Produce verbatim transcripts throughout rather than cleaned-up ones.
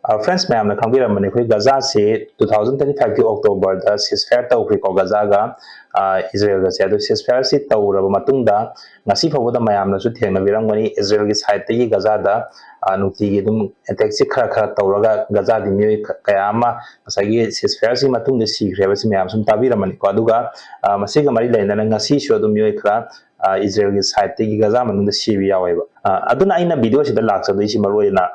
Friends, ꯃꯌꯥꯝꯅ ꯈꯪꯕꯤꯔꯝꯕꯅꯤ, ꯑꯩꯈꯣꯏ ꯒꯖꯥꯁꯤ two thousand twenty ꯐꯥꯏꯚꯀꯤ ꯑꯣꯛꯇꯣꯕꯔꯗ ꯁꯤꯁ ꯐꯥꯌꯔ ꯇꯧꯈ꯭ꯔꯦꯀꯣ ꯒꯖꯥꯒ ꯏꯖꯔꯦꯜꯒꯁꯦ꯫ ꯑꯗꯨ ꯁꯤꯁ ꯐꯥꯌꯔꯁꯤ ꯇꯧꯔꯕ ꯃꯇꯨꯡꯗ ꯉꯁꯤ ꯐꯥꯎꯕꯗ ꯃꯌꯥꯝꯅꯁꯨ ꯊꯦꯡꯅꯕꯤꯔꯝꯒꯅꯤ, ꯏꯖꯔꯦꯜꯒꯤ ꯁꯥꯏꯠꯇꯒꯤ ꯒꯖꯥꯗ ꯅꯨꯡꯇꯤꯒꯤ ꯑꯗꯨꯝ ꯑꯦꯇꯦꯛꯁꯤ ꯈꯔ ꯈꯔ ꯇꯧꯔꯒ ꯒꯖꯥꯗꯤ ꯃꯤꯑꯣꯏ ꯀꯌꯥ ꯑꯃ ꯉꯁꯥꯏꯒꯤ ꯁꯤꯁ ꯐꯥꯌꯔꯁꯤ ꯃꯇꯨꯡꯗ ꯁꯤꯈ꯭ꯔꯦ ꯍꯥꯏꯕꯁꯤ ꯃꯌꯥꯝ ꯁꯨꯝ ꯇꯥꯕꯤꯔꯝꯃꯅꯤꯀꯣ꯫ ꯑꯗꯨꯒ ꯃꯁꯤꯒ ꯃꯔꯤ ꯂꯩꯅꯅ ꯉꯁꯤꯁꯨ ꯑꯗꯨꯝ ꯃꯤꯑꯣꯏ ꯈꯔ ꯏꯖꯔꯦꯜꯒꯤ ꯁꯥꯏꯠꯇꯒꯤ ꯒꯖꯥ ꯃꯅꯨꯡꯗ ꯁꯤꯕ ꯌꯥꯎꯋꯦꯕ꯫ ꯑꯗꯨꯅ ꯑꯩꯅ ꯚꯤꯗꯤꯑꯣꯁꯤꯗ ꯂꯥꯛꯆꯗꯣꯏꯁꯤ ꯃꯔꯨ ꯑꯣꯏꯅ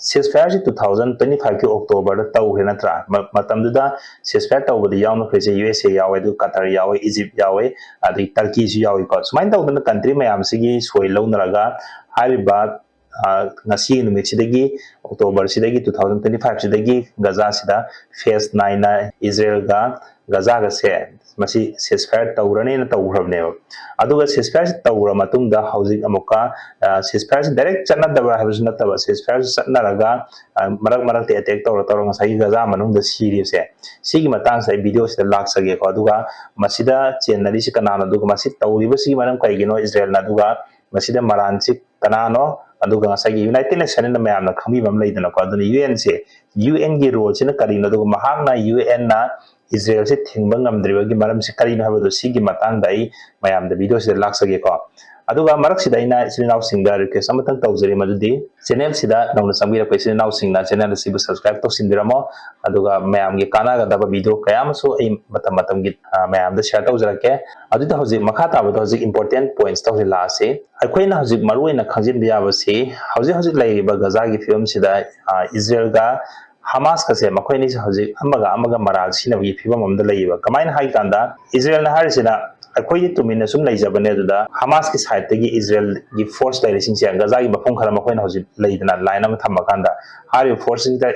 ꯁꯤꯁ ꯐꯥꯌꯔꯁꯤ ꯇꯨ ꯊꯥꯎꯖꯟ ꯇ꯭ꯋꯦꯟꯇꯤ ꯐꯥꯏꯚꯀꯤ ꯑꯣꯛꯇꯣꯕꯔꯗ ꯇꯧꯈ꯭ꯔꯦ ꯅꯠꯇ꯭ꯔꯥ? ꯃꯇꯝꯗꯨꯗ ꯁꯤꯁ ꯐꯥꯌꯔ ꯇꯧꯕꯗ ꯌꯥꯎꯅꯈ꯭ꯔꯤꯁꯦ ꯌꯨ ꯑꯦꯁ ꯑꯦ ꯌꯥꯎꯋꯦ, ꯑꯗꯨꯒ ꯀꯇꯔ ꯌꯥꯎꯋꯦ, ꯏꯖꯤꯞ ꯌꯥꯎꯋꯦ, ꯑꯗꯒꯤ ꯇꯔꯀꯤꯁꯨ ꯌꯥꯎꯏꯀꯣ꯫ ꯁꯨꯃꯥꯏꯅ ꯇꯧꯗꯅ ꯀꯟꯇ꯭ꯔꯤ ꯃꯌꯥꯝꯁꯤꯒꯤ ꯁꯣꯏ ꯂꯧꯅꯔꯒ ꯍꯥꯏꯔꯤꯕ ꯉꯁꯤꯒꯤ ꯅꯨꯃꯤꯠꯁꯤꯗꯒꯤ, ꯑꯣꯛꯇꯣꯕꯔꯁꯤꯗꯒꯤ, ꯇꯨ ꯊꯥꯎꯖꯟ ꯇ꯭ꯋꯦꯟꯇꯤ ꯐꯥꯏꯚꯁꯤꯗꯒꯤ ꯒꯖꯥꯁꯤꯗ ꯐꯦꯁ ꯅꯥꯏꯅ ꯏꯖꯔꯦꯜꯒ ꯒꯖꯥꯒꯁꯦ ꯃꯁꯤ ꯁꯤꯁ ꯐꯥꯌꯔ ꯇꯧꯔꯅꯦꯅ ꯇꯧꯈ꯭ꯔꯕꯅꯦꯕ꯫ ꯑꯗꯨꯒ ꯁꯤꯁ ꯐꯥꯌꯔꯁꯤ ꯇꯧꯔ ꯃꯇꯨꯡꯗ ꯍꯧꯖꯤꯛ ꯑꯃꯨꯛꯀ ꯁꯤꯁ ꯐꯥꯌꯔꯁꯤ ꯗꯥꯏꯔꯦꯛ ꯆꯠꯅꯗꯕ ꯍꯥꯏꯕꯁꯨ ꯅꯠꯇꯕ, ꯁꯤꯁ ꯐꯥꯌꯔꯁꯤ ꯆꯠꯅꯔꯒ ꯃꯔꯛ ꯃꯔꯛꯇ ꯑꯦꯇꯦꯛ ꯇꯧꯔ ꯇꯧꯔ ꯉꯁꯥꯏꯒꯤ ꯒꯖꯥ ꯃꯅꯨꯡꯗ ꯁꯤꯔꯤꯕꯁꯦ, ꯁꯤꯒꯤ ꯃꯇꯥꯡꯁꯤꯗ ꯑꯩ ꯚꯤꯗꯤꯑꯣꯁꯤꯗ ꯂꯥꯛꯆꯒꯦꯀꯣ꯫ ꯑꯗꯨꯒ ꯃꯁꯤꯗ ꯆꯦꯟꯅꯔꯤꯁꯤ ꯀꯅꯥꯅꯣ, ꯑꯗꯨꯒ ꯃꯁꯤ ꯇꯧꯔꯤꯕꯁꯤꯒꯤ ꯃꯔꯝ ꯀꯩꯒꯤꯅꯣ ꯏꯖꯔꯦꯜꯅ, ꯑꯗꯨꯒ ꯃꯁꯤꯗ ꯃꯔꯥꯟꯁꯤ ꯀꯅꯥꯅꯣ, ꯑꯗꯨꯒ ꯉꯁꯥꯏꯒꯤ ꯌꯨꯅꯥꯏꯇꯦꯠ ꯅꯦꯁꯟꯅ ꯃꯌꯥꯝꯅ ꯈꯪꯕꯤꯕ ꯑꯃ ꯂꯩꯗꯅꯀꯣ꯫ ꯑꯗꯨꯅ ꯌꯨ ꯑꯦꯟꯁꯦ, ꯌꯨ ꯑꯦꯟꯒꯤ ꯔꯣꯜꯁꯤꯅ ꯀꯔꯤꯅꯣ, ꯑꯗꯨꯒ ꯃꯍꯥꯛꯅ ꯌꯨ ꯑꯦꯟꯅ ꯏꯖꯔꯦꯜꯁꯦ ꯊꯤꯡꯕ ꯉꯝꯗ꯭ꯔꯤꯕꯒꯤ ꯃꯔꯝꯁꯤ ꯀꯔꯤꯅꯣ ꯍꯥꯏꯕꯗꯣ, ꯁꯤꯒꯤ ꯃꯇꯥꯡꯗ ꯑꯩ ꯃꯌꯥꯝꯗ ꯚꯤꯗꯤꯑꯣꯁꯤꯗ ꯂꯥꯛꯆꯒꯦꯀꯣ꯫ ꯑꯗꯨꯒ ꯃꯔꯛꯁꯤꯗ ꯑꯩꯅ ꯏꯆꯤꯜ ꯏꯅꯥꯎꯁꯤꯡꯗ ꯔꯤꯀ꯭ꯋꯦꯁ ꯑꯃꯇꯪ ꯇꯧꯖꯔꯤ, ꯃꯗꯨꯗꯤ ꯆꯦꯅꯦꯜꯁꯤꯗ ꯅꯧꯅ ꯆꯪꯕꯤꯔꯛꯄ ꯏꯆꯤꯜ ꯏꯅꯥꯎꯁꯤꯡꯅ ꯆꯦꯅꯦꯜ ꯑꯁꯤꯕꯨ ꯁꯕꯁꯀ꯭ꯔꯥꯏꯕ ꯇꯧꯁꯤꯟꯕꯤꯔꯝꯃꯣ꯫ ꯑꯗꯨꯒ ꯃꯌꯥꯝꯒꯤ ꯀꯥꯟꯅꯒꯗꯕ ꯚꯤꯗꯤꯑꯣ ꯀꯌꯥ ꯑꯃꯁꯨ ꯑꯩ ꯃꯇꯝ ꯃꯇꯝꯒꯤ ꯃꯌꯥꯝꯗ ꯁꯤꯌꯔ ꯇꯧꯖꯔꯛꯀꯦ꯫ ꯑꯗꯨꯗ ꯍꯧꯖꯤꯛ ꯃꯈꯥ ꯇꯥꯕꯗ ꯍꯧꯖꯤꯛ ꯏꯝꯄꯣꯔꯇꯦꯟ ꯄꯣꯏꯟꯠꯁꯇ ꯍꯧꯖꯤꯛ ꯂꯥꯛꯑꯁꯤ꯫ ꯑꯩꯈꯣꯏꯅ ꯍꯧꯖꯤꯛ ꯃꯔꯨ ꯑꯣꯏꯅ ꯈꯪꯖꯤꯟꯕ ꯌꯥꯕꯁꯤ, ꯍꯧꯖꯤꯛ ꯍꯧꯖꯤꯛ ꯂꯩꯔꯤꯕ ꯒꯖꯥꯒꯤ ꯐꯤꯕꯝꯁꯤꯗ ꯏꯖꯔꯦꯜꯒ ꯍꯃꯥꯁꯀꯁꯦ, ꯃꯈꯣꯏ ꯑꯅꯤꯁꯦ ꯍꯧꯖꯤꯛ ꯑꯃꯒ ꯑꯃꯒ ꯃꯔꯥꯜ ꯁꯤꯅꯕꯒꯤ ꯐꯤꯕꯝ ꯑꯃꯗ ꯂꯩꯌꯦꯕ꯫ ꯀꯃꯥꯏꯅ ꯍꯥꯏ ꯀꯥꯟꯗ, ꯏꯖꯔꯦꯜꯅ ꯍꯥꯏꯔꯤꯁꯤꯅ, ꯑꯩꯈꯣꯏꯗꯤ ꯇꯨꯃꯤꯟꯅ ꯁꯨꯝ ꯂꯩꯖꯕꯅꯦ, ꯑꯗꯨꯗ ꯍꯃꯥꯁꯀꯤ ꯁꯥꯏꯠꯇꯒꯤ ꯏꯖꯔꯦꯜꯒꯤ ꯐꯣꯔꯁ ꯂꯩꯔꯤꯁꯤꯡꯁꯦ, ꯒꯖꯥꯒꯤ ꯃꯐꯝ ꯈꯔ ꯃꯈꯣꯏꯅ ꯍꯧꯖꯤꯛ ꯂꯩꯗꯅ ꯂꯥꯏꯟ ꯑꯃ ꯊꯝꯃꯀꯥꯟꯗ, ꯍꯥꯏꯔꯤꯕ ꯐꯣꯔꯁꯁꯤꯡꯗ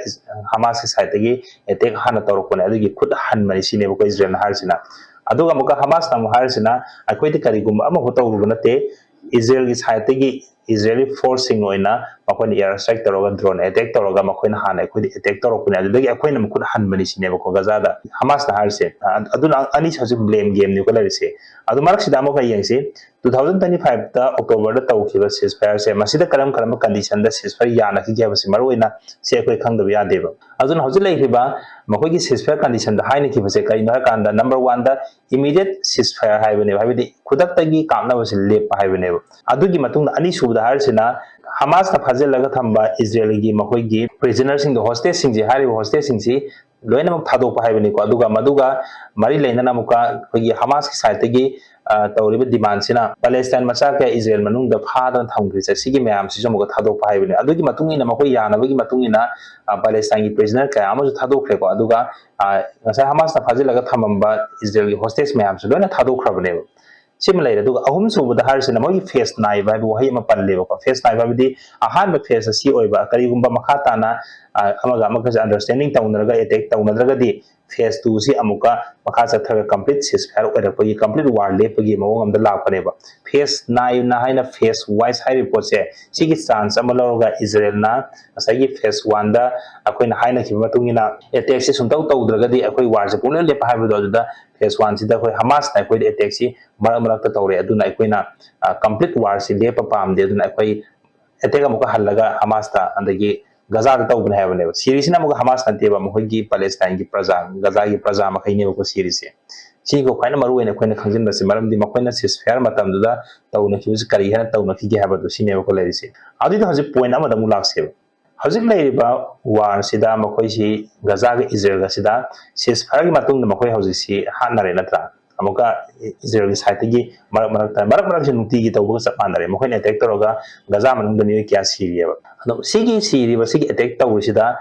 ꯍꯃꯥꯁꯀꯤ ꯁꯥꯏꯠꯇꯒꯤ ꯑꯦꯇꯦꯛ ꯍꯥꯟꯅ ꯇꯧꯔꯛꯄꯅꯦ, ꯑꯗꯨꯒꯤ ꯈꯨꯠ ꯍꯟꯕꯅꯤ ꯁꯤꯅꯦꯕꯀꯣ ꯏꯖꯔꯦꯜꯅ ꯍꯥꯏꯔꯤꯁꯤꯅ꯫ ꯑꯗꯨꯒ ꯑꯃꯨꯛꯀ ꯍꯃꯥꯁꯅ ꯑꯃꯨꯛ ꯍꯥꯏꯔꯤꯁꯤꯅ, ꯑꯩꯈꯣꯏꯗꯤ ꯀꯔꯤꯒꯨꯝꯕ ꯑꯃꯐꯥꯎ ꯇꯧꯔꯨꯕ ꯅꯠꯇꯦ, ꯏꯖꯔꯦꯜꯒꯤ ꯁꯥꯏꯠꯇꯒꯤ Israeli force ꯁꯤꯡ ꯑꯣꯏꯅ ꯃꯈꯣꯏꯅ air strike ꯇꯧꯔꯒ, drone attack ꯇꯧꯔꯒ, ꯃꯈꯣꯏꯅ ꯍꯥꯟꯅ ꯑꯩꯈꯣꯏꯗ attack ꯇꯧꯔꯛꯄꯅꯦ, ꯑꯗꯨꯗꯒꯤ ꯑꯩꯈꯣꯏꯅ ꯃꯈꯨꯠ ꯍꯟꯕꯅꯤ ꯁꯤꯅꯦꯕꯀꯣ ꯒꯖꯥꯗ ꯍꯃꯥꯁꯅ ꯍꯥꯏꯔꯤꯁꯦ꯫ ꯑ-, ꯑꯗꯨꯅ ꯑꯅꯤꯁꯤ ꯍꯧꯖꯤꯛ blame game ꯅꯤꯀꯣ ꯂꯩꯔꯤꯁꯦ꯫ ꯑꯗꯨ ꯃꯔꯛꯁꯤꯗ ꯑꯃꯨꯛꯀ ꯌꯦꯡꯁꯤ, two thousand twenty five ꯇ October ꯗ ꯇꯧꯈꯤꯕ ceasefire ꯁꯦ, ꯃꯁꯤꯗ ꯀꯔꯝ ꯀꯔꯝꯕ condition ꯗ ceasefire ꯌꯥꯅꯈꯤꯒꯦ ꯍꯥꯏꯕꯁꯤ ꯃꯔꯨ ꯑꯣꯏꯅ ꯁꯤ ꯑꯩꯈꯣꯏ ꯈꯪꯗꯕ ꯌꯥꯗꯦꯕ꯫ ꯑꯗꯨꯅ ꯍꯧꯖꯤꯛ ꯂꯩꯔꯤꯕ ꯃꯈꯣꯏꯒꯤ ceasefire condition ꯗ ꯍꯥꯏꯅꯈꯤꯕꯁꯦ ꯀꯔꯤꯅꯣ ꯍꯥꯏꯔꯀꯥꯟꯗ, number one ꯗ immediate ceasefire ꯍꯥꯏꯕꯅꯦꯕ, ꯍꯥꯏꯕꯗꯤ ꯈꯨꯗꯛꯇꯒꯤ ꯀꯥꯞꯅꯕꯁꯤ ꯂꯦꯞꯄ ꯍꯥꯏꯕꯅꯦꯕ꯫ ꯑꯗꯨꯒꯤ ꯃꯇꯨꯡꯗ ꯑꯅꯤꯁꯨꯕꯗ ꯍꯥꯏꯔꯤꯁꯤꯅ ꯍꯃꯥꯁꯅ ꯐꯥꯖꯤꯜꯂꯒ ꯊꯝꯕ ꯏꯖꯔꯦꯜꯒꯤ ꯃꯈꯣꯏꯒꯤ prisoner ꯁꯤꯡꯗꯣ, hostage ꯁꯤꯡꯁꯦ, ꯍꯥꯏꯔꯤꯕ hostage ꯁꯤꯡꯁꯤ ꯂꯣꯏꯅꯃꯛ ꯊꯥꯗꯣꯛꯄ ꯍꯥꯏꯕꯅꯤꯀꯣ꯫ ꯑꯗꯨꯒ ꯃꯗꯨꯒ ꯃꯔꯤ ꯂꯩꯅꯅ ꯑꯃꯨꯛꯀ ꯑꯩꯈꯣꯏꯒꯤ ꯍꯃꯥꯁꯀꯤ side ꯇꯒꯤ, ꯑ, ꯇꯧꯔꯤꯕ demand ꯁꯤꯅ ꯄꯦꯂꯦꯁꯇꯥꯏꯟ ꯃꯆꯥ ꯀꯌꯥ ꯏꯖꯔꯦꯜ ꯃꯅꯨꯡꯗ ꯐꯥꯗꯅ ꯊꯝꯈ꯭ꯔꯤꯁꯦ, ꯁꯤꯒꯤ ꯃꯌꯥꯝꯁꯤꯁꯨ ꯑꯃꯨꯛꯀ ꯊꯥꯗꯣꯛꯄ ꯍꯥꯏꯕꯅꯤ꯫ ꯑꯗꯨꯒꯤ ꯃꯇꯨꯡ ꯏꯟꯅ, ꯃꯈꯣꯏ ꯌꯥꯅꯕꯒꯤ ꯃꯇꯨꯡ ꯏꯟꯅ, ꯑ, ꯄꯦꯂꯦꯁꯇꯥꯏꯟꯒꯤ prisoner ꯀꯌꯥ ꯑꯃꯁꯨ ꯊꯥꯗꯣꯛꯈ꯭ꯔꯦꯀꯣ꯫ ꯑꯗꯨꯒ, ꯑ, ꯉꯁꯥꯏ ꯍꯃꯥꯁꯅ ꯐꯥꯖꯤꯜꯂꯒ ꯊꯝꯃꯝꯕ ꯏꯖꯔꯦꯜꯒꯤ hostage ꯃꯌꯥꯝꯁꯨ ꯂꯣꯏꯅ ꯊꯥꯗꯣꯛꯈ꯭ꯔꯕꯅꯦꯕ꯫ ꯁꯤꯃ ꯂꯩꯔꯦ꯫ ꯑꯗꯨꯒ ꯑꯍꯨꯝꯁꯨꯕꯗ ꯍꯥꯏꯔꯤꯁꯤꯅ ꯃꯣꯏꯒꯤ phase nine ꯍꯥꯏꯕ ꯋꯥꯍꯩ ꯑꯃ ꯄꯜꯂꯦꯕꯀꯣ꯫ Phase nine ꯍꯥꯏꯕꯗꯤ ꯑꯍꯥꯟꯕ phase ꯑꯁꯤ ꯑꯣꯏꯕ, ꯀꯔꯤꯒꯨꯝꯕ ꯃꯈꯥ ꯇꯥꯅ, ꯑ, ꯑꯃꯒ ꯑꯃꯒꯁꯦ understanding ꯇꯧꯅꯔꯒ, attack ꯇꯧꯅꯗ꯭ꯔꯒꯗꯤ, phase two ꯁꯤ ꯑꯃꯨꯛꯀ ꯃꯈꯥ ꯆꯠꯊꯔꯒ complete ceasefire ꯑꯣꯏꯔꯛꯄꯒꯤ, complete war ꯂꯦꯞꯄꯒꯤ ꯃꯑꯣꯡ ꯑꯃꯗ ꯂꯥꯛꯄꯅꯦꯕ꯫ Phase nine ꯍꯥꯏꯅ phase wise ꯍꯥꯏꯔꯤꯕ ꯄꯣꯠꯁꯦ, ꯁꯤꯒꯤ chance ꯑꯃ ꯂꯧꯔꯒ ꯏꯖꯔꯦꯜꯅ ꯉꯁꯥꯏꯒꯤ phase one ꯗ ꯑꯩꯈꯣꯏꯅ ꯍꯥꯏꯅꯈꯤꯕ ꯃꯇꯨꯡ ꯏꯟꯅ attack ꯁꯤ ꯁꯨꯡꯇꯧ ꯇꯧꯗ꯭ꯔꯒꯗꯤ ꯑꯩꯈꯣꯏ war ꯁꯦ ꯄꯨꯡꯂꯦꯞ ꯂꯦꯞꯄ ꯍꯥꯏꯕꯗꯣ, ꯑꯗꯨꯗ phase one ꯁꯤꯗ ꯑꯩꯈꯣꯏ ꯍꯃꯥꯁꯅ ꯑꯩꯈꯣꯏꯗ attack ꯁꯤ ꯃꯔꯛ ꯃꯔꯛꯇ ꯇꯧꯔꯦ, ꯑꯗꯨꯅ ꯑꯩꯈꯣꯏꯅ, ꯑ, complete war ꯁꯤ ꯂꯦꯞꯄ ꯄꯥꯝꯗꯦ, ꯑꯗꯨꯅ ꯑꯩꯈꯣꯏ attack ꯑꯃꯨꯛꯀ ꯍꯜꯂꯒ ꯍꯃꯥꯁꯇ, ꯑꯗꯒꯤ ꯒꯖꯥꯗ ꯇꯧꯕꯅꯦ ꯍꯥꯏꯕꯅꯦꯕ꯫ ꯁꯤꯔꯤꯁꯤꯅ ꯑꯃꯨꯛꯀ ꯍꯃꯥꯁ ꯅꯠꯇꯦꯕ, ꯃꯈꯣꯏꯒꯤ ꯄꯦꯂꯦꯁꯇꯥꯏꯟꯒꯤ ꯄ꯭ꯔꯖꯥ, ꯒꯖꯥꯒꯤ ꯄ꯭ꯔꯖꯥ ꯃꯈꯩꯅꯦꯕꯀꯣ ꯁꯤꯔꯤꯁꯦ꯫ ꯁꯤꯒ ꯈ꯭ꯋꯥꯏꯅ ꯃꯔꯨ ꯑꯣꯏꯅ ꯑꯩꯈꯣꯏꯅ ꯈꯪꯖꯤꯟꯕꯁꯦ, ꯃꯔꯝꯗꯤ ꯃꯈꯣꯏꯅ ceasefire ꯃꯇꯝꯗꯨꯗ ꯇꯧꯅꯈꯤꯕꯁꯤ ꯀꯔꯤ ꯍꯥꯏꯅ ꯇꯧꯅꯈꯤꯒꯦ ꯍꯥꯏꯕꯗꯨ ꯁꯤꯅꯦꯕꯀꯣ ꯂꯩꯔꯤꯁꯦ꯫ ꯑꯗꯨꯏꯗꯤ ꯍꯧꯖꯤꯛ point ꯑꯃꯗ ꯑꯃꯨꯛ ꯂꯥꯛꯁꯦꯕ꯫ ꯍꯧꯖꯤꯛ ꯂꯩꯔꯤꯕ war ꯁꯤꯗ ꯃꯈꯣꯏꯁꯤ ꯒꯖꯥꯒ ꯏꯖꯔꯦꯜꯒꯁꯤꯗ ceasefire ꯒꯤ ꯃꯇꯨꯡꯗ ꯃꯈꯣꯏ ꯍꯧꯖꯤꯛꯁꯤ ꯍꯥꯠꯅꯔꯦ ꯅꯠꯇ꯭ꯔꯥ? ꯑꯃꯨꯛꯀ ꯏꯖꯔꯦꯜꯒꯤ side ꯇꯒꯤ ꯃꯔꯛ ꯃꯔꯛꯇ, ꯃꯔꯛ ꯃꯔꯛꯁꯤ ꯅꯨꯡꯇꯤꯒꯤ ꯇꯧꯕꯒ ꯆꯞ ꯃꯥꯟꯅꯔꯦ꯫ ꯃꯈꯣꯏꯅ attack ꯇꯧꯔꯒ ꯒꯖꯥ ꯃꯅꯨꯡꯗ ꯃꯤꯑꯣꯏ ꯀꯌꯥ ꯁꯤꯔꯤꯑꯕ꯫ ꯑꯗꯣ ꯁꯤꯒꯤ ꯁꯤꯔꯤꯕ, ꯁꯤꯒꯤ attack ꯇꯧꯕꯁꯤꯗ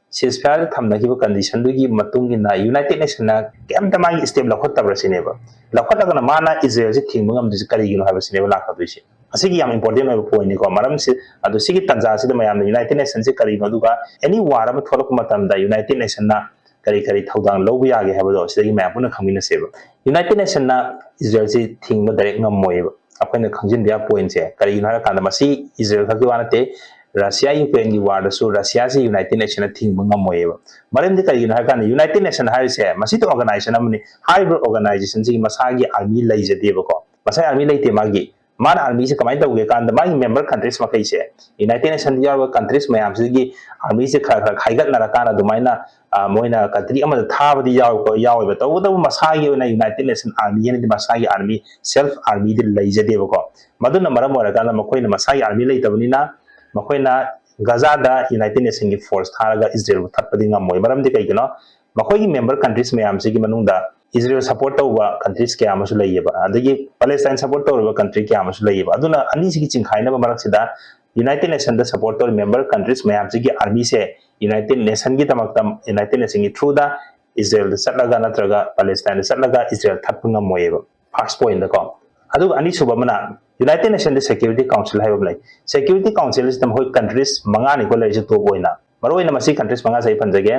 ceasefire ꯊꯝꯅꯈꯤꯕ condition ꯗꯨꯒꯤ ꯃꯇꯨꯡ ꯏꯟꯅ United Nation ꯅ ꯀꯩꯝꯇ ꯃꯥꯒꯤ step ꯂꯧꯈꯠꯇꯕ꯭ꯔꯥ ꯁꯤꯅꯦꯕ꯫ ꯂꯧꯈꯠꯂꯒꯅ ꯃꯥꯅ ꯏꯖꯔꯦꯜꯁꯤ ꯊꯤꯡꯕ ꯉꯝꯗ꯭ꯔꯤꯁꯤ ꯀꯔꯤꯒꯤꯅꯣ ꯍꯥꯏꯕꯁꯤꯅꯦꯕ ꯂꯥꯛꯀꯗꯣꯏꯁꯤ꯫ ꯑꯁꯤꯒꯤ ꯌꯥꯝ important ꯑꯣꯏꯕ point ꯅꯤꯀꯣ꯫ ꯃꯔꯝꯁꯤ, ꯑꯗꯣ ꯁꯤꯒꯤ ꯇꯥꯟꯖꯥꯁꯤꯗ ꯃꯌꯥꯝꯅ United Nation ꯁꯤ ꯀꯔꯤꯅꯣ, ꯑꯗꯨꯒ any war ꯑꯃ ꯊꯣꯛꯂꯛꯄ ꯃꯇꯝꯗ United Nation ꯅ ꯀꯔꯤ ꯀꯔꯤ ꯊꯧꯗꯥꯡ ꯂꯧꯕ ꯌꯥꯒꯦ ꯍꯥꯏꯕꯗꯣ ꯁꯤꯗꯒꯤ ꯃꯌꯥꯝ ꯄꯨꯟꯅ ꯈꯪꯃꯤꯟꯅꯁꯦꯕ꯫ United Nation ꯅ ꯏꯖꯔꯦꯜꯁꯤ ꯊꯤꯡꯕ direct ꯉꯝꯃꯣꯏꯕ꯫ ꯑꯩꯈꯣꯏꯅ ꯈꯪꯖꯤꯟꯕ ꯌꯥꯕ ꯄꯣꯏꯟꯁꯦ ꯀꯔꯤꯒꯤꯅꯣ ꯍꯥꯏꯔꯀꯥꯟꯗ, ꯃꯁꯤ ꯏꯖꯔꯦꯜ ꯈꯛꯀꯤ ꯋꯥ ꯅꯠꯇꯦ, ꯔꯁꯤꯌꯥ ꯌꯨꯀ꯭ꯔꯦꯟꯒꯤ ꯋꯥꯔꯗꯁꯨ ꯔꯁꯤꯌꯥꯁꯤ ꯌꯨꯅꯥꯏꯇꯦꯠ ꯅꯦꯁꯟꯅ ꯊꯤꯡꯕ ꯉꯝꯃꯣꯏꯑꯕ꯫ ꯃꯔꯝꯗꯤ ꯀꯔꯤꯒꯤꯅꯣ ꯍꯥꯏꯔꯀꯥꯟꯗ, ꯌꯨꯅꯥꯏꯇꯦꯠ ꯅꯦꯁꯟ ꯍꯥꯏꯔꯤꯁꯦ ꯃꯁꯤꯗ ꯑꯣꯔꯒꯅꯥꯏꯖꯦꯁꯟ ꯑꯃꯅꯤ꯫ ꯍꯥꯏꯔꯤꯕ ꯑꯣꯔꯒꯅꯥꯏꯖꯦꯁꯟꯁꯤꯒꯤ ꯃꯁꯥꯒꯤ ꯑꯥꯔꯃꯤ ꯂꯩꯖꯗꯦꯕꯀꯣ, ꯃꯁꯥꯒꯤ ꯑꯥꯔꯃꯤ ꯂꯩꯇꯦ꯫ ꯃꯥꯒꯤ ꯃꯥꯅ ꯑꯥꯔꯃꯤꯁꯦ ꯀꯃꯥꯏꯅ ꯇꯧꯒꯦ ꯀꯥꯟꯗ, ꯃꯥꯒꯤ ꯃꯦꯝꯕꯔ ꯀꯟꯇ꯭ꯔꯤꯁ ꯃꯈꯩꯁꯦ, ꯌꯨꯅꯥꯏꯇꯦꯠ ꯅꯦꯁꯟꯗ ꯌꯥꯎꯔꯤꯕ ꯀꯟꯇ꯭ꯔꯤꯁ ꯃꯌꯥꯝꯁꯤꯒꯤ ꯑꯥꯔꯃꯤꯁꯦ ꯈꯔ ꯈꯔ ꯈꯥꯏꯒꯠꯅꯔꯀꯥꯟꯗ ꯑꯗꯨꯃꯥꯏꯅ, ꯑ, ꯃꯣꯏꯅ ꯀꯟꯇ꯭ꯔꯤ ꯑꯃꯗ ꯊꯥꯕꯗꯤ ꯌꯥꯎꯏꯀꯣ, ꯌꯥꯎꯋꯦꯕ꯫ ꯇꯧꯕꯇꯕꯨ ꯃꯁꯥꯒꯤ ꯑꯣꯏꯅ ꯌꯨꯅꯥꯏꯇꯦꯠ ꯅꯦꯁꯟ ꯑꯥꯔꯃꯤ ꯍꯥꯏꯅꯗꯤ ꯃꯁꯥꯒꯤ ꯑꯥꯔꯃꯤ, ꯁꯦꯜꯐ ꯑꯥꯔꯃꯤꯗꯤ ꯂꯩꯖꯗꯦꯕꯀꯣ꯫ ꯃꯗꯨꯅ ꯃꯔꯝ ꯑꯣꯏꯔꯀꯥꯟꯗ ꯃꯈꯣꯏꯅ ꯃꯁꯥꯒꯤ ꯑꯥꯔꯃꯤ ꯂꯩꯇꯕꯅꯤꯅ ꯃꯈꯣꯏꯅ ꯒꯖꯥꯗ ꯌꯨꯅꯥꯏꯇꯦꯠ ꯅꯦꯁꯟꯒꯤ ꯐꯣꯔꯁ ꯊꯥꯔꯒ ꯏꯖꯔꯦꯜꯕꯨ ꯊꯠꯄꯗꯤ ꯉꯝꯃꯣꯏ꯫ ꯃꯔꯝꯗꯤ ꯀꯩꯒꯤꯅꯣ? ꯃꯈꯣꯏꯒꯤ ꯃꯦꯝꯕꯔ ꯀꯟꯇ꯭ꯔꯤꯁ ꯃꯌꯥꯝꯁꯤꯒꯤ ꯃꯅꯨꯡꯗ ꯏꯖꯔꯦꯜ ꯁꯄꯣꯔꯠ ꯇꯧꯕ ꯀꯟꯇ꯭ꯔꯤꯁ ꯀꯌꯥ ꯑꯃꯁꯨ ꯂꯩꯌꯦꯕ, ꯑꯗꯒꯤ ꯄꯦꯂꯦꯁꯇꯥꯏꯟ ꯁꯄꯣꯔꯠ ꯇꯧꯔꯤꯕ ꯀꯟꯇ꯭ꯔꯤ ꯀꯌꯥ ꯑꯃꯁꯨ ꯂꯩꯌꯦꯕ꯫ ꯑꯗꯨꯅ ꯑꯅꯤꯁꯤꯒꯤ ꯆꯤꯡꯈꯥꯏꯅꯕ ꯃꯔꯛꯁꯤꯗ ꯌꯨꯅꯥꯏꯇꯦꯠ ꯅꯦꯁꯟꯗ ꯁꯄꯣꯔꯠ ꯇꯧꯔꯤ ꯃꯦꯝꯕꯔ ꯀꯟꯇ꯭ꯔꯤꯁ ꯃꯌꯥꯝꯁꯤꯒꯤ ꯑꯥꯔꯃꯤꯁꯦ ꯌꯨꯅꯥꯏꯇꯦꯠ ꯅꯦꯁꯟꯒꯤꯗꯃꯛꯇ, ꯌꯨꯅꯥꯏꯇꯦꯠ ꯅꯦꯁꯟꯒꯤ ꯊ꯭ꯔꯨꯗ ꯏꯖꯔꯦꯜꯗ ꯆꯠꯂꯒ ꯅꯠꯇ꯭ꯔꯒ ꯄꯦꯂꯦꯁꯇꯥꯏꯟꯗ ꯆꯠꯂꯒ ꯏꯖꯔꯦꯜ ꯊꯠꯄ ꯉꯝꯃꯣꯏꯌꯦꯕ, ꯐꯥꯔꯁ ꯄꯣꯏꯟꯗꯀꯣ꯫ ꯑꯗꯨꯒ ꯑꯅꯤꯁꯨꯕ ꯑꯃꯅ ꯌꯨꯅꯥꯏꯇꯦꯠ ꯅꯦꯁꯟꯗ ꯁꯦꯀ꯭ꯌꯨꯔꯤꯇꯤ ꯀꯥꯎꯟꯁꯤꯜ ꯍꯥꯏꯕ ꯑꯃ ꯂꯩ꯫ ꯁꯦꯀ꯭ꯌꯨꯔꯤꯇꯤ ꯀꯥꯎꯟꯁꯤꯜꯁꯤꯗ ꯃꯈꯣꯏ ꯀꯟꯇ꯭ꯔꯤꯁ ꯃꯉꯥꯅꯤꯀꯣ ꯂꯩꯔꯤꯁꯦ ꯇꯣꯞ ꯑꯣꯏꯅ꯫ ꯃꯔꯨꯑꯣꯏꯅ ꯃꯁꯤ ꯀꯟꯇ꯭ꯔꯤꯁ ꯃꯉꯥꯁꯦ ꯑꯩ ꯄꯟꯖꯒꯦ: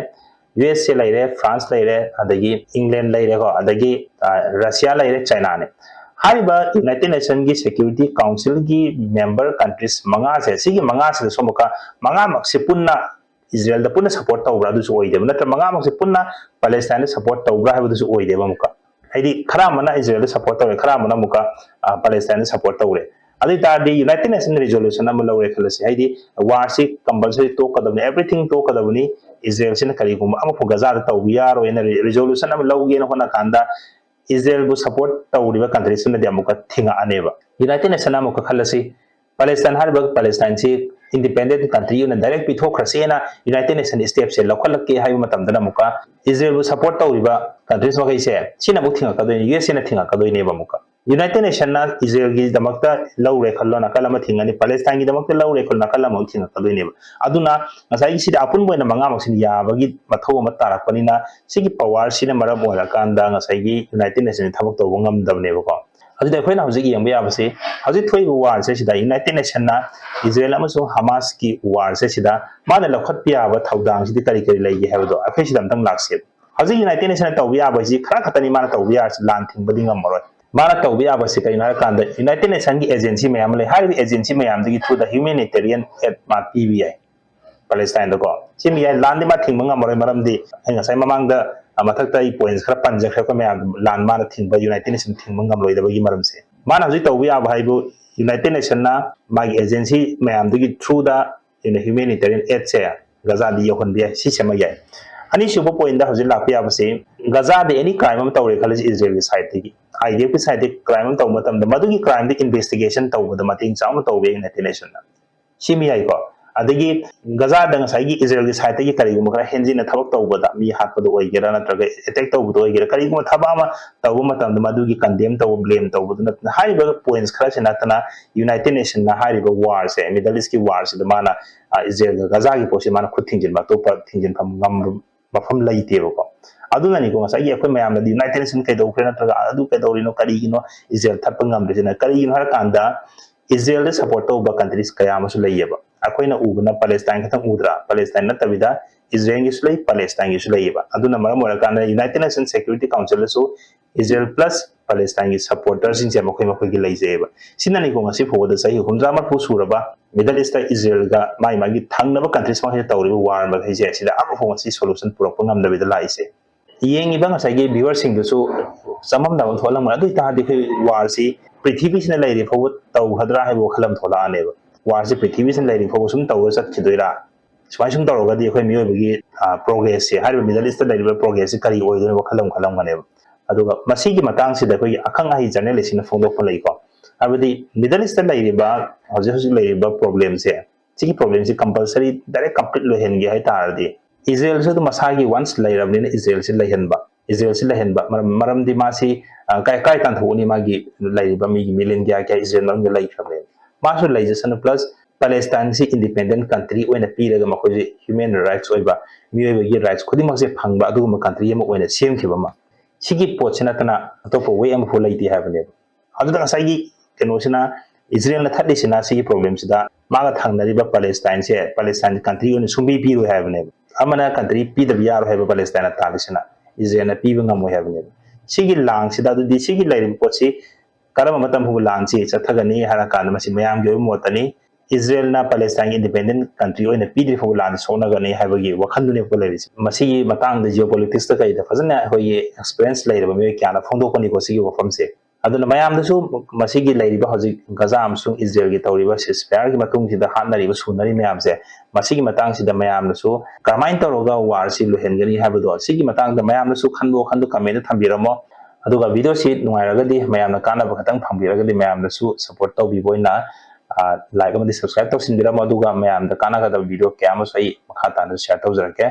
ꯌꯨ ꯑꯦꯁ ꯑꯦ ꯂꯩꯔꯦ, ꯐ꯭ꯔꯥꯟꯁ ꯂꯩꯔꯦ, ꯑꯗꯒꯤ ꯏꯪꯂꯦꯟ ꯂꯩꯔꯦꯀꯣ, ꯑꯗꯒꯤ, ꯑ, ꯔꯁꯤꯌꯥ ꯂꯩꯔꯦ, ꯆꯥꯏꯅꯥꯅꯦ꯫ ꯍꯥꯏꯔꯤꯕ ꯌꯨꯅꯥꯏꯇꯦꯠ ꯅꯦꯁꯟꯒꯤ ꯁꯦꯀ꯭ꯌꯨꯔꯤꯇꯤ ꯀꯥꯎꯟꯁꯤꯜꯒꯤ ꯃꯦꯝꯕꯔ ꯀꯟꯇ꯭ꯔꯤꯁ ꯃꯉꯥꯁꯦ, ꯁꯤꯒꯤ ꯃꯉꯥꯁꯤꯗꯁꯨ ꯑꯃꯨꯛꯀ ꯃꯉꯥꯃꯛꯁꯦ ꯄꯨꯟꯅ ꯏꯖꯔꯦꯜꯗ ꯄꯨꯟꯅ ꯁꯄꯣꯔꯠ ꯇꯧꯕ꯭ꯔꯥ? ꯑꯗꯨꯁꯨ ꯑꯣꯏꯗꯦꯕ꯫ ꯅꯠꯇ꯭ꯔ ꯃꯉꯥꯃꯛꯁꯦ ꯄꯨꯟꯅ ꯄꯦꯂꯦꯁꯇꯥꯏꯟꯗ ꯁꯄꯣꯔꯠ ꯇꯧꯕ꯭ꯔꯥ ꯍꯥꯏꯕꯗꯨꯁꯨ ꯑꯣꯏꯗꯦꯕ꯫ ꯑꯃꯨꯛꯀ ꯍꯥꯏꯗꯤ ꯈꯔ ꯑꯃꯅ ꯏꯖꯔꯦꯜꯗ ꯁꯄꯣꯔꯠ ꯇꯧꯔꯦ, ꯈꯔ ꯑꯃꯅ ꯑꯃꯨꯛꯀ, ꯑ, ꯄꯦꯂꯦꯁꯇꯥꯏꯟꯗ ꯁꯄꯣꯔꯠ ꯇꯧꯔꯦ꯫ ꯑꯗꯨ ꯑꯣꯏ ꯇꯥꯔꯗꯤ ꯌꯨꯅꯥꯏꯇꯦꯠ ꯅꯦꯁꯟ ꯔꯤꯖꯣꯂꯨꯁꯟ ꯑꯃ ꯂꯧꯔꯦ ꯈꯜꯂꯁꯤ, ꯍꯥꯏꯗꯤ ꯋꯥꯔꯁꯤ ꯀꯝꯄꯜꯁꯔꯤ ꯇꯣꯛꯀꯗꯕꯅꯤ, ꯑꯦꯚ꯭ꯔꯤꯊꯤꯡ ꯇꯣꯛꯀꯗꯕꯅꯤ, ꯏꯖꯔꯦꯜꯁꯤꯅ ꯀꯔꯤꯒꯨꯝꯕ ꯑꯃꯐꯥꯎ ꯒꯖꯥꯗ ꯇꯧꯕ ꯌꯥꯔꯣꯏꯅ ꯔꯤ-, ꯔꯤꯖꯣꯂꯨꯁꯟ ꯑꯃ ꯂꯧꯒꯦꯅ ꯍꯣꯠꯅ ꯀꯥꯟꯗ ꯏꯖꯔꯦꯜꯕꯨ ꯁꯄꯣꯔꯠ ꯇꯧꯔꯤꯕ ꯀꯟꯇ꯭ꯔꯤꯁꯤꯡꯅꯗꯤ ꯑꯃꯨꯛꯀ ꯊꯤꯡꯉꯛꯑꯅꯦꯕ꯫ ꯌꯨꯅꯥꯏꯇꯦꯠ ꯅꯦꯁꯟꯅ ꯑꯃꯨꯛꯀ ꯈꯜꯂꯁꯤ, ꯄꯦꯂꯦꯁꯇꯥꯏꯟ ꯍꯥꯏꯔꯤꯕ ꯄꯦꯂꯦꯁꯇꯥꯏꯟꯁꯤ ꯏꯟꯗꯤꯄꯦꯟꯗꯦꯟ ꯀꯟꯇ꯭ꯔꯤ ꯑꯣꯏꯅ ꯗꯥꯏꯔꯦꯛ ꯄꯤꯊꯣꯛꯈ꯭ꯔꯁꯦꯅ ꯌꯨꯅꯥꯏꯇꯦꯠ ꯅꯦꯁꯟ ꯁ꯭ꯇꯦꯞꯁꯦ ꯂꯧꯈꯠꯂꯛꯀꯦ ꯍꯥꯏꯕ ꯃꯇꯝꯗꯅ ꯑꯃꯨꯛꯀ ꯏꯖꯔꯦꯜꯕꯨ ꯁꯄꯣꯔꯠ ꯇꯧꯔꯤꯕ ꯀꯟꯇ꯭ꯔꯤꯁ ꯃꯈꯩꯁꯦ ꯁꯤꯅ ꯑꯃꯨꯛ ꯊꯤꯡꯉꯛꯀꯗꯣꯏꯅꯤ, ꯌꯨ ꯑꯦꯁ ꯑꯦꯅ ꯊꯤꯡꯉꯛꯀꯗꯣꯏꯅꯦꯕ꯫ ꯑꯃꯨꯛꯀ ꯌꯨꯅꯥꯏꯇꯦꯠ ꯅꯦꯁꯟꯅ ꯏꯖꯔꯦꯜꯒꯤꯗꯃꯛꯇ ꯂꯧꯔꯦ ꯈꯜꯂꯣ, ꯅꯥꯀꯜ ꯑꯃ ꯊꯤꯡꯉꯅꯤ, ꯄꯦꯂꯦꯁꯇꯥꯏꯟꯒꯤꯗꯃꯛꯇ ꯂꯧꯔꯦ ꯈꯜꯂꯣ, ꯅꯥꯀꯜ ꯑꯃ ꯑꯃꯨꯛ ꯊꯤꯡꯉꯛꯀꯗꯣꯏꯅꯦꯕ꯫ ꯑꯗꯨꯅ ꯉꯁꯥꯏꯒꯤ ꯁꯤꯗ ꯑꯄꯨꯟꯕ ꯑꯣꯏꯅ ꯃꯉꯥꯃꯛꯁꯤꯅ ꯌꯥꯕꯒꯤ ꯃꯊꯧ ꯑꯃ ꯇꯥꯔꯛꯄꯅꯤꯅ ꯁꯤꯒꯤ ꯄꯋꯥꯔꯁꯤꯅ ꯃꯔꯝ ꯑꯣꯏꯔꯀꯥꯟꯗ ꯉꯁꯥꯏꯒꯤ ꯌꯨꯅꯥꯏꯇꯦꯠ ꯅꯦꯁꯟ ꯊꯕꯛ ꯇꯧꯕ ꯉꯝꯗꯕꯅꯦꯕꯀꯣ꯫ ꯑꯗꯨꯗꯤ ꯑꯩꯈꯣꯏꯅ ꯍꯧꯖꯤꯛ ꯌꯦꯡꯕ ꯌꯥꯕꯁꯤ, ꯍꯧꯖꯤꯛ ꯊꯣꯛꯏꯕ ꯋꯥꯔꯁꯦ ꯁꯤꯗ ꯌꯨꯅꯥꯏꯇꯦꯠ ꯅꯦꯁꯟꯅ ꯏꯖꯔꯦꯜ ꯑꯃꯁꯨꯡ ꯍꯃꯥꯁꯀꯤ ꯋꯥꯔꯁꯦ ꯁꯤꯗ ꯃꯥꯅ ꯂꯧꯈꯠꯄ ꯌꯥꯕ ꯊꯧꯗꯥꯡꯁꯤꯗꯤ ꯀꯔꯤ ꯀꯔꯤ ꯂꯩꯒꯦ ꯍꯥꯏꯕꯗꯣ ꯑꯩꯈꯣꯏ ꯁꯤꯗ ꯑꯝꯇꯪ ꯂꯥꯛꯁꯦꯕ꯫ ꯍꯧꯖꯤꯛ ꯌꯨꯅꯥꯏꯇꯦꯠ ꯅꯦꯁꯟꯅ ꯇꯧꯕ ꯌꯥꯕ ꯍꯥꯏꯁꯤ ꯈꯔ ꯈꯛꯇꯅꯤ ꯃꯥꯅ ꯇꯧꯕ ꯌꯥꯔꯤꯁꯤ, ꯂꯥꯟ ꯊꯤꯡꯕꯗꯤ ꯉꯝꯃꯔꯣꯏ꯫ ꯃꯥꯅ ꯇꯧꯕ ꯌꯥꯕꯁꯤ ꯀꯩꯅꯣ ꯍꯥꯏꯔꯀꯥꯟꯗ, United Nationꯒꯤ agency ꯃꯌꯥꯝ ꯑꯃ ꯂꯩ꯫ ꯍꯥꯏꯔꯤꯕ agency ꯃꯌꯥꯝꯗꯨꯒꯤ throughꯗ humanitarian aid ꯃꯥ ꯄꯤꯕ ꯌꯥꯏ Palestineꯗꯀꯣ꯫ ꯁꯤ ꯃꯤ ꯌꯥꯏ, ꯂꯥꯟꯗꯤ ꯃꯥ ꯊꯤꯡꯕ ꯉꯝꯃꯔꯣꯏ, ꯃꯔꯝꯗꯤ ꯑꯩ ꯉꯁꯥꯏ ꯃꯃꯥꯡꯗ, ꯑ, ꯃꯊꯛꯇ ꯑꯩ points ꯈꯔ ꯄꯟꯖꯈ꯭ꯔꯦ, ꯑꯩꯈꯣꯏ ꯃꯌꯥꯝ ꯂꯥꯟ ꯃꯥꯅ ꯊꯤꯡꯕ, United Nation ꯊꯤꯡꯕ ꯉꯝꯂꯣꯏꯗꯕꯒꯤ ꯃꯔꯝꯁꯦ꯫ ꯃꯥꯅ ꯍꯧꯖꯤꯛ ꯇꯧꯕ ꯌꯥꯕ ꯍꯥꯏꯕꯨ United Nationꯅ ꯃꯥꯒꯤ agency ꯃꯌꯥꯝꯗꯨꯒꯤ throughꯗ humanitarian aidꯁꯦ ꯒꯖꯥꯗꯤ ꯌꯧꯍꯟꯕ ꯌꯥꯏ, ꯁꯤꯁꯦ ꯑꯃ ꯌꯥꯏ꯫ ꯑꯅꯤꯁꯨꯕ pointꯗ ꯍꯧꯖꯤꯛ ꯂꯥꯛꯄ ꯌꯥꯕꯁꯤ, ꯒꯖꯥꯗ any crime ꯑꯃ ꯇꯧꯔꯦ ꯈꯜꯂꯁꯤ Israelꯒꯤ sideꯇꯒꯤ, IDFꯀꯤ sideꯇꯒꯤ crime ꯑꯃ ꯇꯧꯕ ꯃꯇꯝꯗ ꯃꯗꯨꯒꯤ crimeꯗ investigation ꯇꯧꯕꯗ ꯃꯇꯦꯡ ꯆꯥꯎꯅ ꯇꯧꯕ ꯌꯥꯏ United Nationꯅ꯫ ꯁꯤꯃ ꯌꯥꯏꯀꯣ꯫ ꯑꯗꯒꯤ ꯒꯖꯥꯗ ꯉꯁꯥꯏꯒꯤ Israelꯒꯤ sideꯇꯒꯤ ꯀꯔꯤꯒꯨꯝꯕ ꯈꯔ ꯍꯦꯟꯖꯤꯟꯅ ꯊꯕꯛ ꯇꯧꯕꯗ, ꯃꯤ ꯍꯥꯠꯄꯗ ꯑꯣꯏꯒꯦꯔꯥ ꯅꯠꯇ꯭ꯔꯒ attack ꯇꯧꯕꯗ ꯑꯣꯏꯒꯦꯔꯥ, ꯀꯔꯤꯒꯨꯝꯕ ꯊꯕꯛ ꯑꯃ ꯇꯧꯕ ꯃꯇꯝꯗ ꯃꯗꯨꯒꯤ condemn ꯇꯧꯕ, blame ꯇꯧꯕꯗꯨ ꯅꯠꯇꯅ, ꯍꯥꯏꯔꯤꯕ points ꯈꯔꯁꯤ ꯅꯠꯇꯅ United Nationꯅ ꯍꯥꯏꯔꯤꯕ warꯁꯦ, Middle Eastꯀꯤ warꯁꯤꯗ ꯃꯥꯅ, ꯑ, Israelꯒ ꯒꯖꯥꯒꯤ ꯄꯣꯠꯁꯤ ꯃꯥꯅ ꯈꯨꯠ ꯊꯤꯡꯖꯤꯟꯕ, ꯑꯇꯣꯞꯄ ꯊꯤꯡꯖꯤꯟꯐꯝ ꯉꯝꯕ ꯃꯐꯝ ꯂꯩꯇꯦꯕꯀꯣ꯫ ꯑꯗꯨꯅꯅꯤꯀꯣ ꯉꯁꯥꯏꯒꯤ ꯑꯩꯈꯣꯏ ꯃꯌꯥꯝꯅꯗꯤ United Nation ꯀꯩꯗꯧꯈ꯭ꯔꯦ ꯅꯠꯇ꯭ꯔꯒ ꯑꯗꯨ ꯀꯩꯗꯧꯔꯤꯅꯣ, ꯀꯔꯤꯒꯤꯅꯣ Israel ꯊꯠꯄ ꯉꯝꯗ꯭ꯔꯤꯁꯤꯅ? ꯀꯔꯤꯒꯤꯅꯣ ꯍꯥꯏꯔꯀꯥꯟꯗ Israelꯗ support ꯇꯧꯕ countries ꯀꯌꯥ ꯑꯃꯁꯨ ꯂꯩꯌꯦꯕ꯫ ꯑꯩꯈꯣꯏꯅ ꯎꯕꯅ Palestine ꯈꯛꯇꯪ ꯎꯗ꯭ꯔꯥ? Palestine ꯅꯠꯇꯕꯤꯗ Israelꯒꯤꯁꯨ ꯂꯩ, Palestineꯒꯤꯁꯨ ꯂꯩꯌꯦꯕ꯫ ꯑꯗꯨꯅ ꯃꯔꯝ ꯑꯣꯏꯔꯀꯥꯟꯗ United Nation Security Councilꯗꯁꯨ Israel plus Palestineꯒꯤ supporterꯁꯤꯡꯁꯦ ꯃꯈꯣꯏ ꯃꯈꯣꯏꯒꯤ ꯂꯩꯖꯩꯑꯕ꯫ ꯁꯤꯅꯅꯤꯀꯣ ꯉꯁꯤ ꯐꯥꯎꯕꯗ ꯆꯍꯤ ꯍꯨꯝꯗ꯭ꯔꯥ ꯃꯔꯤꯐꯨ ꯁꯨꯔꯕ Middle Eastꯇ Israelꯒ ꯃꯥꯒꯤ ꯃꯥꯒꯤ ꯊꯪꯅꯕ countries ꯃꯈꯩꯗ ꯇꯧꯔꯤꯕ war ꯃꯈꯩꯁꯦ ꯁꯤꯗ ꯑꯃꯐꯥꯎ ꯉꯁꯤ solution ꯄꯨꯔꯛꯄ ꯉꯝꯗꯕꯤꯗ ꯂꯥꯛꯏꯁꯦ꯫ ꯌꯦꯡꯉꯤꯕ ꯉꯁꯥꯏꯒꯤ viewerꯁꯤꯡꯗꯨꯁꯨ ꯆꯃꯝꯅꯕ ꯑꯃ ꯊꯣꯛꯍꯜꯂꯝꯒꯅꯤ꯫ ꯑꯗꯨ ꯑꯣꯏꯇꯥꯔꯗꯤ ꯑꯩꯈꯣꯏ warꯁꯤ ꯄ꯭ꯔꯤꯊꯤꯕꯤꯁꯤꯅ ꯂꯩꯔꯤ ꯐꯥꯎꯕ ꯇꯧꯒꯗ꯭ꯔꯥ ꯍꯥꯏꯕ ꯋꯥꯈꯜ ꯑꯃ ꯊꯣꯛꯂꯛꯑꯅꯦꯕ꯫ Warꯁꯤ ꯄ꯭ꯔꯤꯊꯤꯕꯤꯁꯤꯅ ꯂꯩꯔꯤ ꯐꯥꯎꯕ ꯁꯨꯝ ꯇꯧꯔ ꯆꯠꯈꯤꯗꯣꯏꯔꯥ? ꯁꯨꯃꯥꯏꯅ ꯁꯨꯝ ꯇꯧꯔꯒꯗꯤ ꯑꯩꯈꯣꯏ ꯃꯤꯑꯣꯏꯕꯒꯤ, ꯑ, progressꯁꯦ, ꯍꯥꯏꯔꯤꯕ Middle Eastꯇ ꯂꯩꯔꯤꯕ progressꯁꯦ ꯀꯔꯤ ꯑꯣꯏꯗꯣꯏꯅꯣ ꯋꯥꯈꯜ ꯑꯃ ꯈꯜꯂꯝꯒꯅꯦꯕ꯫ ꯑꯗꯨꯒ ꯃꯁꯤꯒꯤ ꯃꯇꯥꯡꯁꯤꯗ ꯑꯩꯈꯣꯏꯒꯤ ꯑꯈꯪ ꯑꯍꯩ journalistꯁꯤꯡꯅ ꯐꯣꯡꯗꯣꯛꯄ ꯂꯩꯀꯣ꯫ ꯍꯥꯏꯕꯗꯤ Middle Eastꯇ ꯂꯩꯔꯤꯕ ꯍꯧꯖꯤꯛ ꯍꯧꯖꯤꯛ ꯂꯩꯔꯤꯕ problemꯁꯦ, ꯁꯤꯒꯤ problemꯁꯤ compulsory direct complete ꯂꯣꯏꯍꯟꯒꯦ ꯍꯥꯏ ꯇꯥꯔꯗꯤ, Israelꯁꯨ ꯑꯗꯨꯝ ꯃꯁꯥꯒꯤ once ꯂꯩꯔꯕꯅꯤꯅ Israelꯁꯤ ꯂꯩꯍꯟꯕ, Israelꯁꯤ ꯂꯩꯍꯟꯕ꯫ ꯃꯔꯝ, ꯃꯔꯝꯗꯤ ꯃꯥꯁꯤ, ꯑ, ꯀꯥꯏ, ꯀꯥꯏ ꯇꯥꯟꯊꯣꯛꯎꯅꯤ? ꯃꯥꯒꯤ ꯂꯩꯔꯤꯕ ꯃꯤꯒꯤ million ꯀꯌꯥ ꯀꯌꯥ Israel ꯃꯅꯨꯡꯗ ꯂꯩꯈ꯭ꯔꯕꯅꯦꯕ꯫ ꯃꯥꯁꯨ ꯂꯩꯖꯁꯅꯨ, plus Palestineꯁꯤ independent country ꯑꯣꯏꯅ ꯄꯤꯔꯒ ꯃꯈꯣꯏꯁꯦ human rights ꯑꯣꯏꯕ, ꯃꯤꯑꯣꯏꯕꯒꯤ rights ꯈꯨꯗꯤꯡꯃꯛꯁꯦ ꯐꯪꯕ ꯑꯗꯨꯒꯨꯝꯕ country ꯑꯃ ꯑꯣꯏꯅ ꯁꯦꯝꯈꯤꯕ ꯑꯃ꯫ ꯁꯤꯒꯤ ꯄꯣꯠꯁꯤ ꯅꯠꯇꯅ ꯑꯇꯣꯞꯄ way ꯑꯃꯐꯥꯎ ꯂꯩꯇꯦ ꯍꯥꯏꯕꯅꯦꯕ꯫ ꯑꯗꯨꯗ ꯉꯁꯥꯏꯒꯤ ꯀꯩꯅꯣꯁꯤꯅ, Israelꯅ ꯊꯠꯂꯤꯁꯤꯅ ꯁꯤꯒꯤ problemꯁꯤꯗ ꯃꯥꯒ ꯊꯪꯅꯔꯤꯕ Palestineꯁꯦ Palestine country ꯑꯣꯏꯅ ꯁꯨꯡꯄꯤ ꯄꯤꯔꯣꯏ ꯍꯥꯏꯕꯅꯦꯕ꯫ ꯑꯃꯅ country ꯄꯤꯗꯕ ꯌꯥꯔꯣꯏ ꯍꯥꯏꯕ Palestineꯅ ꯇꯥꯜꯂꯤꯁꯤꯅ Israelꯅ ꯄꯤꯕ ꯉꯝꯃꯣꯏ ꯍꯥꯏꯕꯅꯦꯕ꯫ ꯁꯤꯒꯤ ꯂꯥꯟꯁꯤꯗ ꯑꯗꯨꯗꯤ ꯁꯤꯒꯤ ꯂꯩꯔꯤꯕ ꯄꯣꯠꯁꯤ ꯀꯔꯝꯕ ꯃꯇꯝ ꯐꯥꯎꯕ ꯂꯥꯟꯁꯤ ꯆꯠꯊꯒꯅꯤ ꯍꯥꯏꯔ ꯀꯥꯟꯗ ꯃꯁꯤ ꯃꯌꯥꯝꯒꯤ ꯑꯣꯏꯕ ꯃꯣꯠꯇꯅꯤ꯫ ꯏꯖꯔꯦꯜꯅ ꯄꯦꯂꯦꯁꯇꯥꯏꯟꯒꯤ ꯏꯟꯗꯤꯄꯦꯟꯗꯦꯟ ꯀꯟꯇ꯭ꯔꯤ ꯑꯣꯏꯅ ꯄꯤꯗ꯭ꯔꯤ ꯐꯥꯎꯕ ꯂꯥꯟ ꯁꯣꯛꯅꯒꯅꯤ ꯍꯥꯏꯕꯒꯤ ꯋꯥꯈꯜꯗꯨꯅꯦꯕꯀꯣ ꯂꯩꯔꯤꯁꯦ꯫ ꯃꯁꯤꯒꯤ ꯃꯇꯥꯡꯗ ꯖꯤꯑꯣ ꯄꯣꯂꯤꯇꯤꯛꯁꯇ ꯀꯩꯗ ꯐꯖꯅ ꯑꯩꯈꯣꯏꯒꯤ ꯑꯦꯛꯁꯄꯤꯔꯤꯌꯦꯟꯁ ꯂꯩꯔꯕ ꯃꯤꯑꯣꯏ ꯀꯌꯥꯅ ꯐꯣꯡꯗꯣꯛꯄꯅꯤꯀꯣ ꯁꯤꯒꯤ ꯋꯥꯐꯝꯁꯦ꯫ ꯑꯗꯨꯅ ꯃꯌꯥꯝꯗꯁꯨ ꯃꯁꯤꯒꯤ ꯂꯩꯔꯤꯕ ꯍꯧꯖꯤꯛ ꯒꯖꯥ ꯑꯃꯁꯨꯡ ꯏꯖꯔꯦꯜꯒꯤ ꯇꯧꯔꯤꯕ ꯁꯤꯁꯐꯥꯌꯔꯒꯤ ꯃꯇꯨꯡꯁꯤꯗ ꯍꯥꯠꯅꯔꯤꯕ ꯁꯨꯅꯔꯤ ꯃꯌꯥꯝꯁꯦ, ꯃꯁꯤꯒꯤ ꯃꯇꯥꯡꯁꯤꯗ ꯃꯌꯥꯝꯅꯁꯨ ꯀꯔꯝꯍꯥꯏꯅ ꯇꯧꯔꯒ ꯋꯥꯔꯁꯤ ꯂꯣꯏꯍꯟꯒꯅꯤ ꯍꯥꯏꯕꯗꯣ, ꯁꯤꯒꯤ ꯃꯇꯥꯡꯗ ꯃꯌꯥꯝꯅꯁꯨ ꯈꯟꯕ ꯋꯥꯈꯟꯗꯣ ꯀꯃꯦꯟꯗ ꯊꯝꯕꯤꯔꯝꯃꯣ꯫ ꯑꯗꯨꯒ ꯚꯤꯗꯤꯑꯣꯁꯤ ꯅꯨꯡꯉꯥꯏꯔꯒꯗꯤ, ꯃꯌꯥꯝꯅ ꯀꯥꯟꯅꯕ ꯈꯤꯇꯪ ꯐꯪꯕꯤꯔꯒꯗꯤ, ꯃꯌꯥꯝꯅꯁꯨ ꯁꯞꯄꯣꯔꯠ ꯇꯧꯕꯤꯕ ꯑꯣꯏꯅ ꯂꯥꯏꯛ ꯑꯃꯗꯤ ꯁꯕꯁꯀ꯭ꯔꯥꯏꯕ ꯇꯧꯁꯤꯟꯕꯤꯔꯝꯃꯣ꯫ ꯑꯗꯨꯒ ꯃꯌꯥꯝꯗ ꯀꯥꯟꯅꯒꯗꯕ ꯚꯤꯗꯤꯑꯣ ꯀꯌꯥ ꯑꯃꯁꯨ ꯑꯩ ꯃꯈꯥ ꯇꯥꯅꯁꯨ ꯁꯤꯌꯔ ꯇꯧꯖꯔꯛꯀꯦ꯫